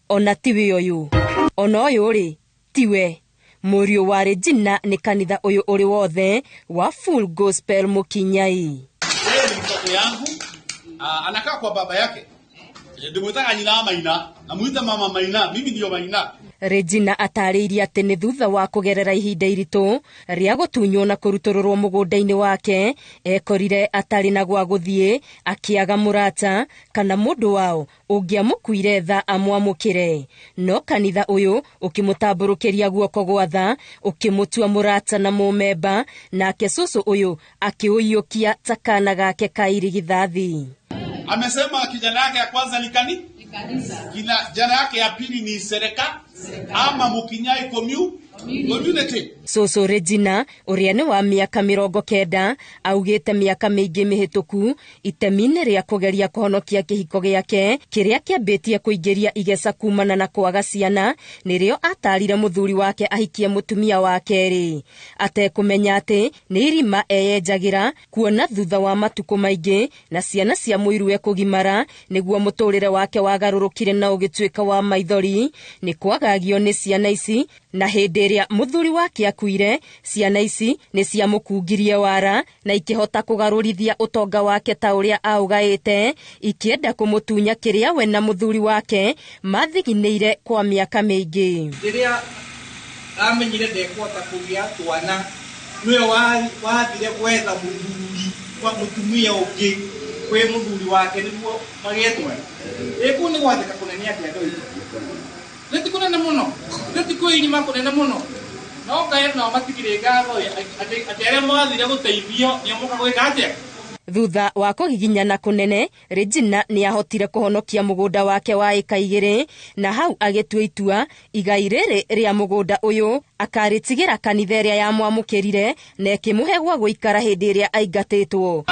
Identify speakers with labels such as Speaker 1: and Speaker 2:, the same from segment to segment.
Speaker 1: Ona tiwe ũyũ, ona ũyũ rĩ tiwe. Mũriũ wa Regina nĩ kanitha ũyũ ũrĩ wothe wa Full Gospel Mũkinyai.
Speaker 2: Yeye ni mtoto yangu, anakaa kwa baba yake. Ndimwitaga nyina wa Maina, namuita mama Maina, mimi ndio Maina.
Speaker 1: Regina atarĩirie atĩ nĩ thutha wa kũgerera ihinda iritũ rĩa gũtunywo na kũrutũrũrwo mũgũnda-inĩ wake, ekorire atarĩ na gwa gũthiĩ, akĩaga mũrata kana mũndũ wao ũngĩamũkuire tha amwamũkĩre. No kanitha ũyũ ũkĩmũtambũrũkĩria guoko gwa tha, ũkĩmũtua mũrata na mũmemba, nake cũcũ ũyũ akĩũiyũkia ta kana gake ka irigithathi.
Speaker 2: Amesema kijana yake ya kwanza ni kani? Kijana yake ya pili ni Sereka ama Mukinyai community.
Speaker 1: Cũcũ Regina ũrĩa nĩ wa mĩaka 90 augĩte mĩaka mĩingĩ mĩhĩtũku itemi-inĩ rĩa kũgeria kũhonokia kĩhiko gĩake kĩrĩa kĩambĩtie kũingĩria igeca kumana na kwaga ciana, nĩrĩo atarire mũthuri wake ahikie mũtumia wa kerĩ, atekũmenya atĩ nĩ irima eyenjagĩra, kuona thutha wa matukũ maingĩ na ciana cia mũiruwe kũgimara nĩguo mũtũrĩre wake wagarũrũkire na ũgĩtuĩka wa maithori nĩ kwagagio nĩ ciana ici. Na hĩndĩ ĩrĩa mũthuri wake akuire, ciana ici nĩ ciamũkungirie wara na ikĩhota kũgarũrithia ũtonga wake ta ũrĩa aũgaĩte, ikĩenda kũmũtunya kĩrĩa we na mũthuri wake mathiginĩire kwa mĩaka mĩingĩ.
Speaker 3: Rĩrĩa amenyire ndekũhota kũgĩa twana, nĩwe wathire gwetha mũthuri wa mũtumia ũngĩ kwĩ mũthuri wake nĩguo magĩe twana. Ĩ kũu nĩ gwathĩka kũnene atĩa andũ aitũ? Nĩ ti kũnene mũno, nĩ ti kwĩirima kũnene mũno. No Ngai no matigire ngatho atĩ arĩa mwathire gũteithio nĩo mũka gwĩka atĩa?
Speaker 1: Thutha wa kũgiginyana kũnene, Regina nĩ ahotire kũhonokia mũgũnda wake wa ĩka 2, na hau agĩtua itua igai rĩrĩ rĩa mũgũnda ũyũ akarĩtigĩra kanitha ĩrĩa yamwamũkĩrire na ĩkĩmũhe gwa gũikara hĩndĩ ĩrĩa aingatĩtwo.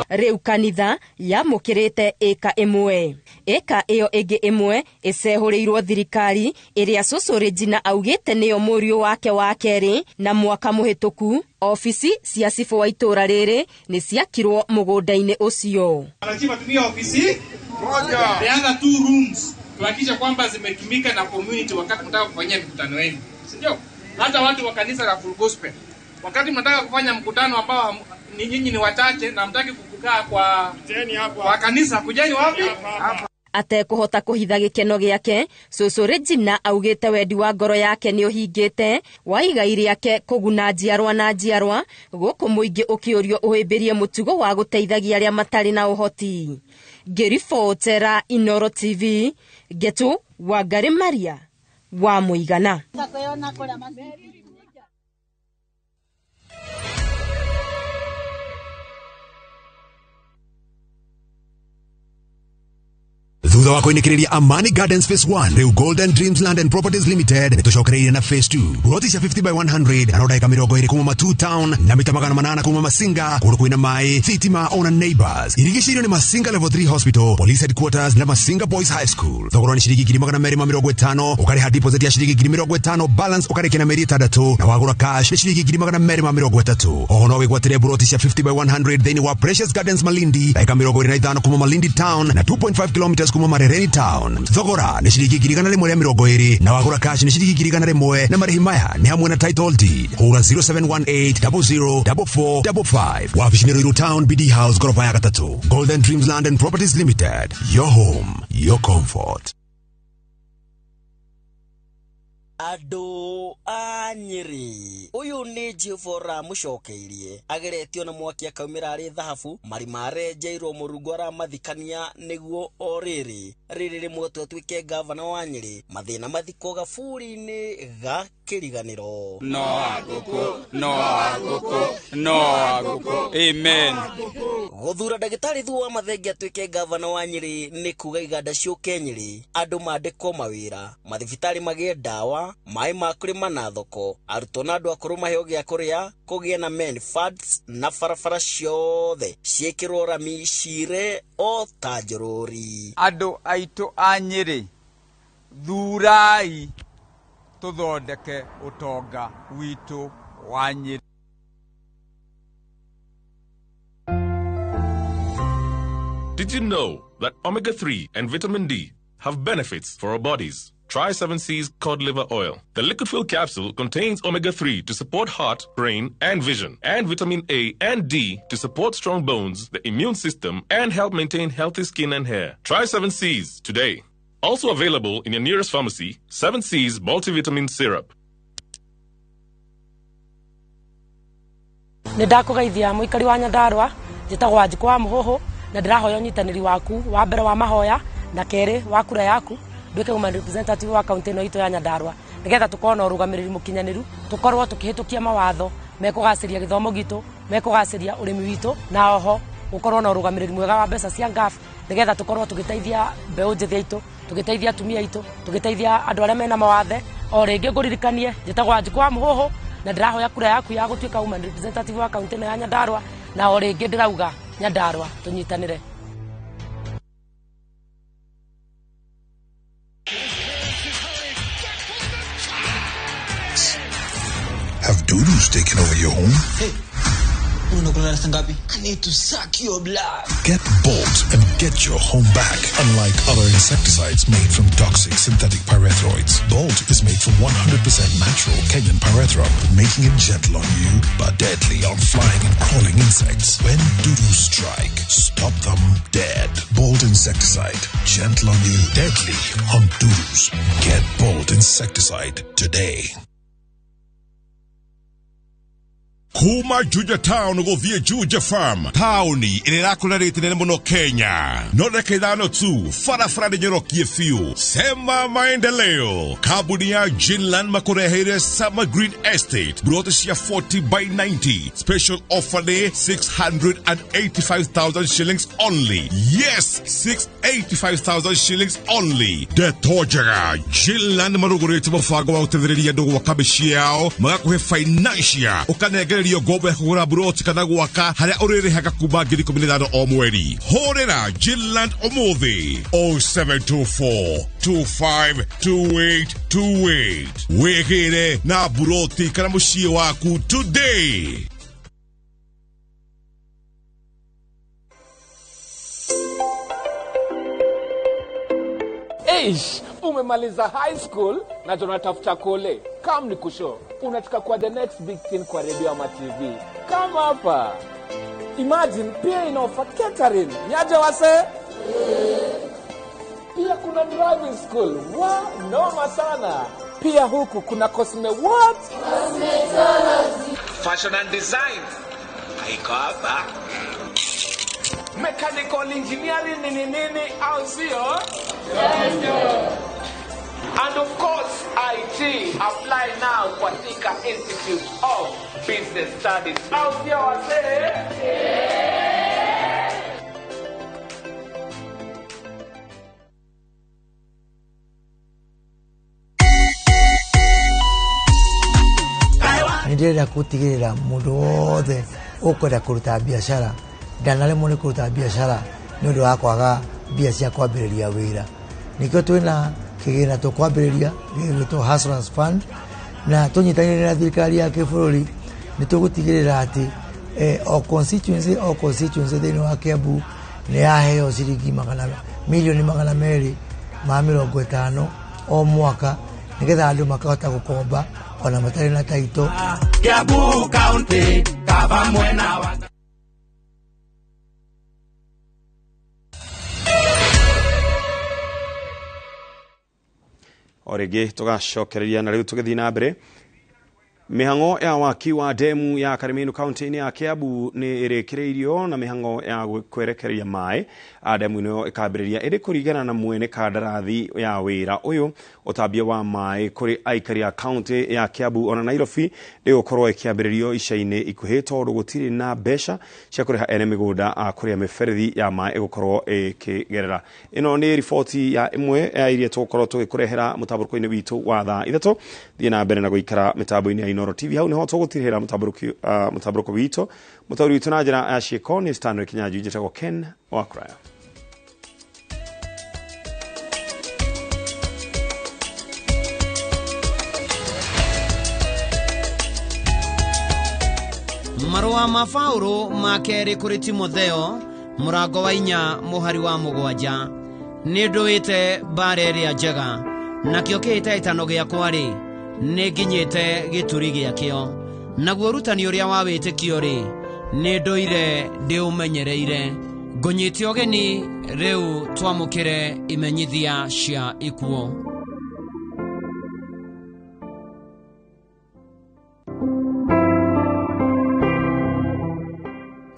Speaker 1: Rĩu kanitha yamũkĩrĩte ĩka 1. Ĩka ĩyo ĩngĩ 1 ĩcehũrĩirwo thirikari ĩrĩa cũcũ Regina augĩte nĩyo mũriũ wake wa kerĩ, na mwaka mũhĩtũku ofici cia cibũ wa itũũra rĩrĩ nĩ ciakirwo mũgũnda-inĩ ũcio.
Speaker 3: Wananchi watumie ofisi moja. The other 2 rooms tuhakikishe kwamba zimetumika na community wakati mnataka kufanyia mikutano yenu, si ndio? Hata watu wa kanisa la Full Gospel wakati mnataka kufanya mkutano ambao ni nyinyi ni wachache na hamtaki kukaa kwa kanisa, kujeni wapi? Hapa.
Speaker 1: Atekũhota kũhitha gĩkeno gĩake, cũcũ Regina augĩte wendi wa ngoro yake nĩ ũhingĩte wa igai rĩake kũguna njiarwa na njiarwa, gũkũ mũingĩ ũkĩũrio ũhĩmbĩrie mũtugo wa gũteithagia arĩa matarĩ na ũhoti. Ngĩribotera Inooro TV, Ngetu Wangari Maria wa Mũigana.
Speaker 4: Thutha wa kũinĩkĩrĩria Amani Gardens Phase 1, rĩu Golden Dreams Land and Properties Limited nĩtũcokereirie na Phase 2. Ploti cia 50 by 100 na ndagĩka 20 kuma Matuu Town na mita 800 kuma Masinga, kũndũ kwĩna maĩ, thitima ona neighbors. Irigicĩirio nĩ Masinga Level 3 Hospital, Police Headquarters na Masinga Boys High School. Thogora nĩ ciringi ngiri magana merĩ ma mĩrongo ĩtano, ũkarĩha deposit ya ciringi ngiri mĩrongo ĩtano, balance ũkarĩkia na mĩeri 6, na wagũra cash nĩ ciringi ngiri magana merĩ ma mĩrongo ĩtatũ. Oho no wĩgwatĩre ploti cia 50 by 100 thĩinĩ wa Precious Gardens Malindi, ndagĩka 25 kuma Malindi Town na 2.5 kilometers kuma Marereni Town. Thogora nĩ ciringi ngiri igana rĩmwe rĩa mĩrongo ĩrĩ, na wagũra cash nĩ ciringi ngiri igana rĩmwe, na marĩhi maya nĩ hamwe na title deed. Hũra 0718 00 44 55. Wabici nĩ Ruiru Town, BD House, goroba ya gatatũ. Golden Dreams Land and Properties Limited. Your home, your comfort.
Speaker 5: Andũ a Nyĩrĩ, ũyũ nĩ Jehova ũramũcokeirie, ageretio na mwaki akaumĩra arĩ thahabu, marima arenjeirwo Mũrungu aramathikania nĩguo o rĩrĩ rĩrĩ rĩmwe tu atuĩke ngavana wa Nyĩrĩ, mathĩna mathikwo gaburi-inĩ ga kĩriganĩro.
Speaker 6: No agũkũ, no agũkũ, no agũkũ. Amen.
Speaker 5: Gũthura ndagĩtarĩ Thuo wa Mathenge atuĩke ngavana wa Nyĩrĩ nĩ kuga iganda ciũke Nyĩrĩ, andũ mandĩkwo mawĩra, mathibitarĩ magĩe ndawa, maĩ ma kũrĩma na thoko, arutwo na andũ akũrũ maheo gĩa kũrĩa, kũgĩe na men funds na barabara ciothe ciĩkĩrwo rami cire o ta njorori.
Speaker 6: Andũ aitũ a Nyĩrĩ, thurai tũthondeke ũtonga witũ wa Nyĩrĩ.
Speaker 7: Did you know that omega-3 and vitamin D have benefits for our bodies? Try 7C's cod liver oil. The liquid fill capsule contains omega-3 to support heart, brain, and vision, and vitamin A and D to support strong bones, the immune system, and help maintain healthy skin and hair. Try 7C's today. Also available in your nearest pharmacy, 7C's multivitamin syrup.
Speaker 8: Nĩ ndakũgeithia mũikari wa Nyandarua, njĩtagwo Wanjikũ wa Mũhũhũ, na ndĩrahoya ũnyitanĩri waku wa mbere wa mahoya na kerĩ wa kura yaku nduĩke woman representative wa kaunti ĩno itũ ya Nyandarua, nĩgetha tũkorwo na ũrũgamĩrĩri mũkinyanĩru, tũkorwo tũkĩhĩtũkia mawatho mekũgacĩria gĩthomo gitũ, mekũgacĩria ũrĩmi witũ, na oho gũkorwo na ũrũgamĩrĩri mwega wa mbeca cia NGAAF, nĩgetha tũkorwo tũgĩteithia mbeũ njĩthĩ aitũ, tũgĩteithia atumia aitũ, tũgĩteithia andũ arĩa mena mawathe. O rĩngĩ ngũririkanie, njĩtagwo Wanjikũ wa Mũhũhũ, na ndĩrahoya kura yaku ya gũtuĩka woman representative wa kaunti ĩno ya Nyandarua, na o rĩngĩ ndĩrauga Nyandarua tũnyitanĩre.
Speaker 9: Have dudus taken over your home?
Speaker 10: Hey, I need to suck your blood.
Speaker 9: Get Bolt and get your home back. Unlike other insecticides made from toxic synthetic pyrethroids, Bolt is made from 100% natural Kenyan pyrethrum, making it gentle on you but deadly on flying and crawling insects. When dudus strike, stop them dead. Bolt insecticide, gentle on you, deadly on dudus. Get Bolt insecticide today.
Speaker 11: Kuma Juja Town gũthiĩ Juja Farm, taũni ĩrĩa ĩrakũra rĩti nene mũno Kenya. No ndagĩka ithano tu barabara nĩ nyorokie biũ. Sema maendeleo. Kambuni ya Jinland makũreheire Summer Green Estate broti cia 40 by 90. Special offer nĩ 685,000 shillings only. Yes, 685,000 shillings only. Ndeto njega, Jinland marũgũrĩte mũbango wa gũteithĩrĩria andũ gwaka mĩciĩ yao, magakũhe financial, ũkanengererio ngombo ya kũgũra buroti kana gwaka harĩa ũrĩrĩhaga kuma 15,000 o mweri. Hũrĩra Jinland ũmũthĩ 0724 252828 wĩgĩre na buroti kana mũciĩ waku today.
Speaker 12: Eish, umemaliza high school na tunatafuta kole. Kam ni kusho, unataka kwa the next big thing kwa radio ama TV. Kama hapa. Imagine pia inaofa catering. Niaje wase? Pia kuna driving school. Wa, noma sana. Pia huku kuna cosme what?
Speaker 13: Cosmetology.
Speaker 12: Fashion and design. Haiko hapa. Mechanical engineering nini nini au sio? And of course, IT. Apply now kwa Thika Institute of Business Studies. Au sio wase?
Speaker 14: Ndirenda gutigirira mundu wothe ukwenda kuruta biashara ndanaremwo ni kuruta biashara ni undu wa kwaga mbia cia kwambĩrĩria wĩra. Nĩkĩo twĩna kĩgĩna tũkwambĩrĩria gĩgwĩtwo Hustlers Fund, na tũnyitanĩire na thirikari ya kĩbũrũri nĩ tũgũtigĩrĩra atĩ o constituency thĩinĩ wa Kiambu nĩ yaheo ciringi milioni 250 o mwaka, nĩgetha andũ makahota gũkomba ona matarĩ na taito.
Speaker 13: Kiambu County kaba mwena wa
Speaker 15: O rĩngĩ tũgacokereria na rĩu tũgĩthiĩ na mbere. Mĩhang'o ya waki wa demu ya Karimenu kaunti-inĩ ya Kiambu nĩ ĩrĩkĩrĩirio na mĩhang'o ya kwerekereria maĩ a demu ĩno ĩkambĩrĩria ĩrĩ kũringana na mwene kandarathi ya wĩra ũyũ. Ũtambia wa maĩ kũrĩ aikari a kaunti ya Kiambu ona Nairobi nĩgũkorwo ĩkĩambĩrĩrio ica-inĩ ikuhĩ tondũ gũtirĩ na mbeca cia kũrĩha ene mĩgũnda a kũrĩa mĩberethi ya maĩ ĩgũkorwo ĩkĩgerera. Ĩno nĩ riboti ya ĩmwe ya iria tũgũkorwo tũgĩkũrehera mũtambũrũko-inĩ witũ wa thaa 3. Thiĩ na mbere na gũikara mĩtambo-inĩ ya Inooro TV, hau niho tũgũtirĩra mũtambũrũko witũ. Mũtaũri witũ na njĩra ya ciĩko nĩ Stanley Kinyanjui, njĩtagwo Ken Wakraya.
Speaker 16: Marũa ma Paũlũ ma kerĩ kũrĩ Timotheo Mũrango wa 4 mũhari wa 7. Nĩ ndũĩte mbara ĩrĩa njega, nakĩo kĩhĩtahĩtano gĩakwa-rĩ, nĩ nginyĩte gĩturi gĩakĩo. Naguo ũrutani ũrĩa wa wĩtĩkio-rĩ, nĩ ndũire ndĩũmenyereire. Ngũnyite ũgeni rĩu twamũkĩre imenyithia cia ikuũ.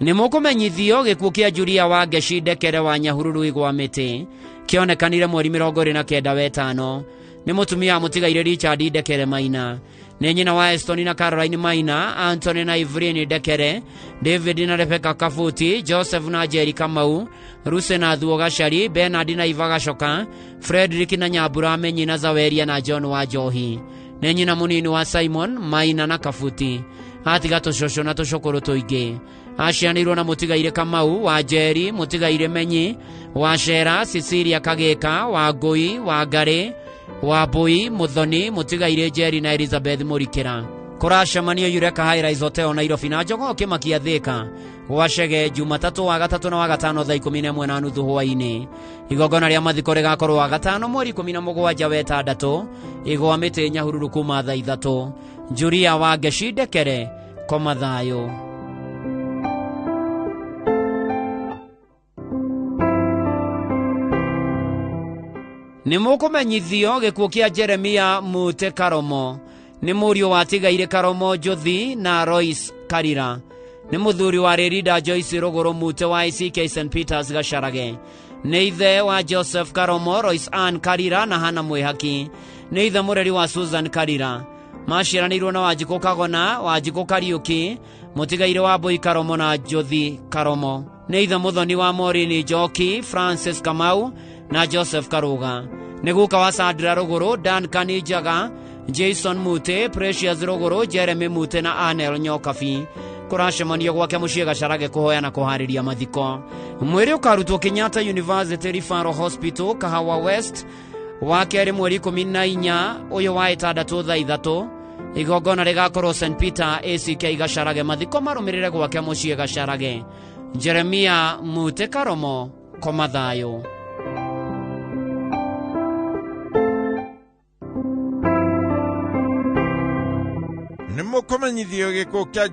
Speaker 16: Nĩ mũkũmenyithio gĩkuũ kĩa Julia wa Ngeci Ndekere wa Nyahururu Igwa Mĩtĩ kĩonekanire mweri 29 wetano. Nĩ mũtumia mũtigaire Richard Ndekere Maina. Nĩ nyina wa Eston na Caroline Maina, Anthony na Evelyn Ndekere, David na Rebecca Kabuti, Joseph na Jerry Kamau, Ruse na Thuo Gacari, Bernard na Iva Gacoka, Frederick na Nyambura Menyi na Zaweria na John wa Njohi. Nĩ nyina mũnini wa Simon Maina na Kabuti. Atiga tũcũcũ na tũcũkũrũ tũingĩ. Acianĩirwo na mũtigaire Kamau wa Njeri, mũtigaire Menyi wa Cera, Cecilia Kagĩka wa Ngũi wa Ngarĩ wa Mbui Muthoni, mũtigaire Njeri na Elizabeth Mũrikĩra. Kũracemanio Eureka Highrise Hotel Nairobi na Njogoo Kĩmakia Thĩka gwa Chege Jumatatũ wa gatatũ na wa gatano thaa 11:30 hwaĩ-inĩ. Igongona rĩa mathiko rĩgakorwo wa gatano mweri 17 wetandatu Igwa Mĩtĩ Nyahururu kuma thaa 3. Julia wa Ngeci Ndekere, koma thayũ. Nĩ mũkũmenyithio gĩkuũ kĩa Jeremia Mute Karomo. Nĩ mũriũ wa tigaire Karomo Njothi na Royce Karira. Nĩ mũthuri wa Rĩrinda Joyce Rũgũrũ Mute wa ICK St Peters Gacarage. Nĩ ithe wa Joseph Karomo, Royce Ann Karira na Hana Mwĩhaki. Nĩ ithe mũreri wa Susan Karira. Maciaranĩirwo na Wanjikũ Kagona, Wanjikũ Kariũki, mũtigaire wa Mbui Karomo na Njothi Karomo. Nĩ ithe mũthoni wa Maureen Njoki, Francis Kamau na Joseph Karuga. Nĩ guka wa Sandra Rũgũrũ, Duncan Njaga, Jason Mute, Precious Rũgũrũ, Jeremy Mute na Anel Nyokabi. Kũracemanio gwake mũciĩ Gacarage kũhoya na kũharĩria mathiko. Mwĩrĩ ũkarutwo Kenyatta University Referral Hospital Kahawa West wa kerĩ mweri 14 ũyũ wa ĩtandatũ thaa 3. Igongona rĩgakorwo St Peter ACK Gacarage. Mathiko marũmĩrĩre gwake mũciĩ Gacarage. Jeremia Mute Karomo, koma thayũ.
Speaker 17: Nĩ mũkũmenyithio gĩkuũ kĩa